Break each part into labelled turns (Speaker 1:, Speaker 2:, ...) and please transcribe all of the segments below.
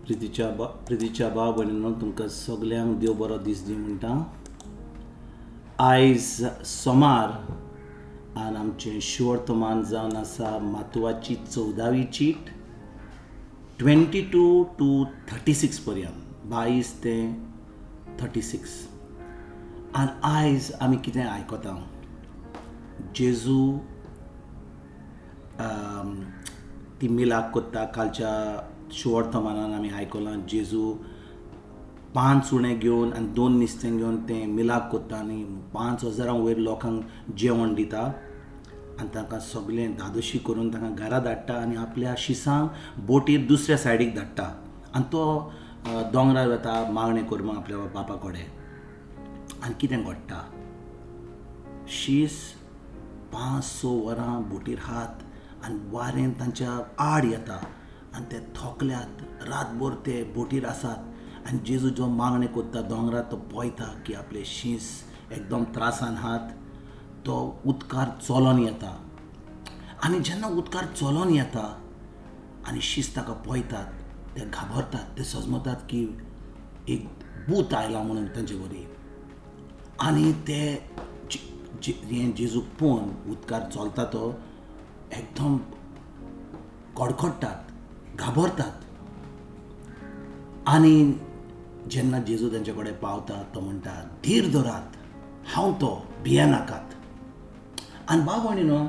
Speaker 1: प्रितीच्या बा प्रितीच्या भाव भयणीनो, तुमकां सगल्यांक देव बरो दीस दी म्हणटा. आयज सोमार आनी आमचें शिवर्तमान जावन आसा मातुवाची 14वी चीट, 22 to 36 पर्यंत, 22 ते 36. आनी आयज आमी कितें आयकता? जेजू ती मिलाक कोत्ता. कालच्या शुवर्तमानान आमी आयकलां, जेजू पांच उणे घेवन आनी दोन नुस्तें घेवन तें मिलाक कोत्ता आनी 5 हजारां वयर लोकांक जेवण दिता आनी तांकां सगळें धादोशी करून तांकां घरा धाडटा आनी आपल्या शिसांक बोटीर दुसऱ्या सायडीक धाडटा आनी तो दोंगरार वता मागणें करपाक आपल्या बापा कडेन. आनी कितें घडटा? शीस 5-6 वरां बोटीर हात आनी वारें तांच्या आड येता आनी ते थकल्यात. रातभर ते बोटीर आसात आनी जेजू जो मागणें करता दोंगरार, तो पळयता की आपले शीस एकदम त्रासान आहात. तो उदकार चलोन येता आनी जेन्ना उदकार चलोन येता आनी शीस ताका पळयतात, ते घाबरतात. ते सजमतात की एक भूत आयला म्हणून तांचे वरी. आनी ते हें जेजूक पळोवन, उदकार चलता तो, एकदम कडकडटात, घाबरतात. आनी जेन्ना जेजू तेंचे कडेन पावता, तो म्हणटा, "धीर धरात, हांव तो, भियेनाकात." आनी भाव भयणीनो,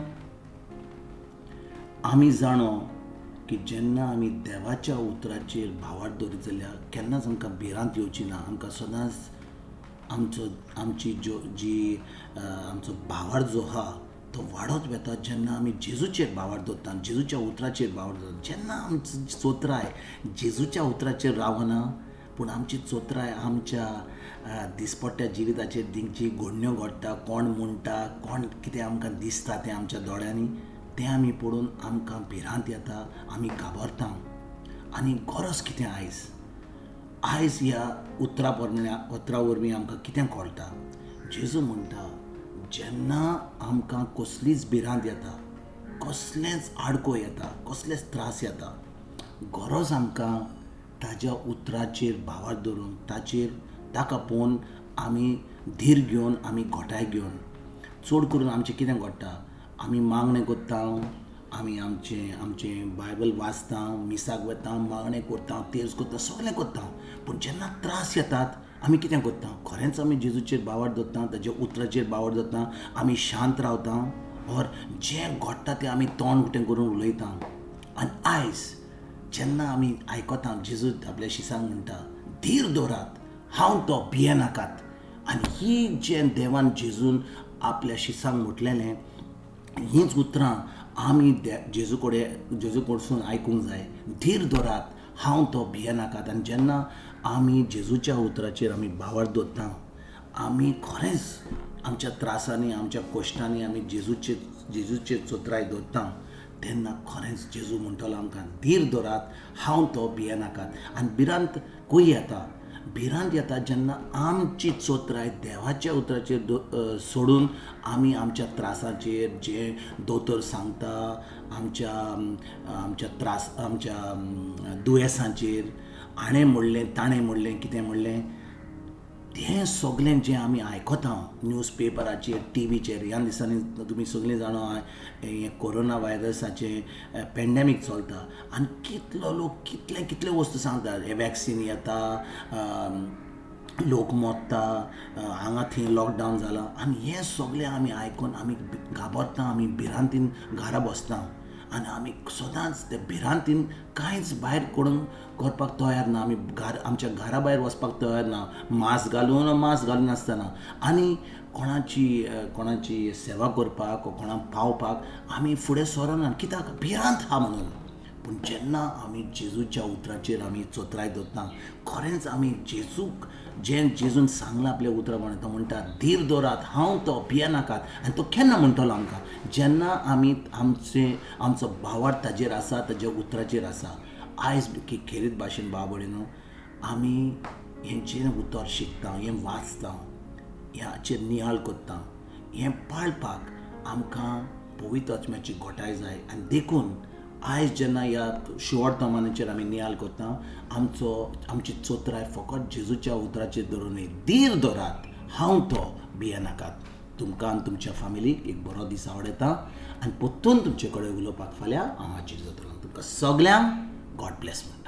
Speaker 1: आमी जाणो की जेन्ना आमी देवाच्या उतराचेर भावार्थ दवरीत जाल्यार केन्नाच आमकां भिरांत येवची ना. आमकां सदांच आमचो आमची ज्यो जी आमचो भावार्थ जो आहा तो वाडत वता, जेन्ना आमी जेजूचेर भावार्थ दवरता, जेजूच्या उतराचेर भावार्थ दवरता. जेन्ना आमची चोत्राय जेजूच्या उतराचेर रावना, पूण आमची चोत्राय आमच्या दिसपट्ट्या जिविताचेर जी घडण्यो घडटा, कोण म्हणटा, कोण कितें आमकां दिसता तें आमच्या दोळ्यांनी, तें आमी पळोवन आमकां भिरांत येता, आमी घाबरता. आनी गरज कितें आयज? आयज ह्या उतरा प्रमाणे, उतरा वरवीं आमकां कितें कळटा? जेजू म्हणटा, जेन्ना आमकां कसलीच भिरांत येता, कसलेंच आडको येता, कसलेच त्रास येता, गरज आमकां ताज्या उतराचेर भावार्थ धरून, ताचेर ताका पळोवन आमी धीर घेवन, आमी घटाय घेवन. चड करून आमचें कितें घडटा? आमी मागणें करता, आमी आमचें आमचें बायबल वाचता, मिसाक वता, मागणें करता, तेर्स करता, सगळें करता. पूण जेन्ना त्रास येतात, आमी कितें करता? खरेंच आमी जेजूचेर भावार्थ दवरता, ताच्या उतराचेर भावार्थ दवरता, आमी शांत रावता, ओर जें घडटा तें आमी तोंड उकतें करून उलयता? आनी आयज जेन्ना आमी आयकता, जेजू आपल्या शिसांक म्हणटा, "धीर दवरात, हांव तो, भियेनाकात." आनी ही जें देवान जेजून आपल्या शिसांक म्हटलेलें, हीच उतरां आमी जेजू कडेन, जेजू कडसून आयकूंक जाय, "धीर दवरात, हांव तो, भियेनाकात." आनी जेन्ना आमी जेजूच्या उतराचेर आमी भावार्थ दवरता, आमी खरेंच आमच्या त्रासांनी, आमच्या कश्टांनी आमी जेजूचेर चोत्राय दवरता, तेन्ना खरेंच जेजू म्हणटलो आमकां, "धीर दवरात, हांव तो, भियेनाकात." आनी भिरांत खंय येता? भिरांत येता जेन्ना आमची चोत्राय देवाच्या उतराचेर सोडून आमी आमच्या त्रासाचेर, जे दोतोर सांगता, आमच्या आमच्या त्रास, आमच्या दुयेंसांचेर, हाणें म्हणलें, ताणें म्हणलें, कितें म्हणलें, तें सगलें जें आमी आयकता न्यूज पेपराचेर, टिवीचेर. ह्या दिसांनी तुमी सगळीं जाणा, हें कोरोना व्हायरसाचें पेंडेमीक चलता आनी कितलो लोक कितले कितले वस्तू सांगता, हें वॅक्सीन येता, लोक मोत्ता, हांगा थंय लॉकडावन जाला. आनी हें सगळें आमी आयकून आमी घाबरता, आमी भिरांतीन घरा बसता आनी आमी सदांच ते भिरांतीन कांयच भायर करून करपाक तयार ना. आमी आमच्या घरा भायर वचपाक तयार ना, मास्क घालून, मास्क घालनासतना. आनी कोणाची सेवा करपाक, कोणाक पावपाक आमी फुडें सरना. कित्याक? भिरांत आहा म्हणून. पूण जेन्ना आमी जेजूच्या उतराचेर आमी चोत्राय दवरता, खरेंच आमी जेजूक, जें जेजून सांगलां आपल्या उतरा प्रमाणे, तो म्हणटा, "धीर दवरात, हांव तो, भियेनाकात." आनी तो केन्ना म्हणटलो आमकां? जेन्ना आमी आमचो भावार्थ ताजेर आसा, ताज्या उतराचेर आसा. आयज खेरीत भाशेन, भाव भयणीनो, आमी हें जें उतर शिकता, हें वाचता, ह्याचेर नियाळ करता, हें पाळपाक आमकां पवित्र आत्म्याची घटाय जाय. आनी देखून आयज जेन्ना ह्या शेवट जमान्याचेर आमी नियाळ करता, आमचो आमची चोत्राय फकत जेजूच्या उतराचेर धरून न्ही. धीर धरात, हांव तो, भियेनाकात. तुमकां आनी तुमच्या फामिलीक एक बरो दीस आवडटा आनी परतून तुमचे कडेन उलोवपाक फाल्यां हांव हाजीर जातलो. तुमकां सगल्यांक गॉड ब्लेस म्हणटा.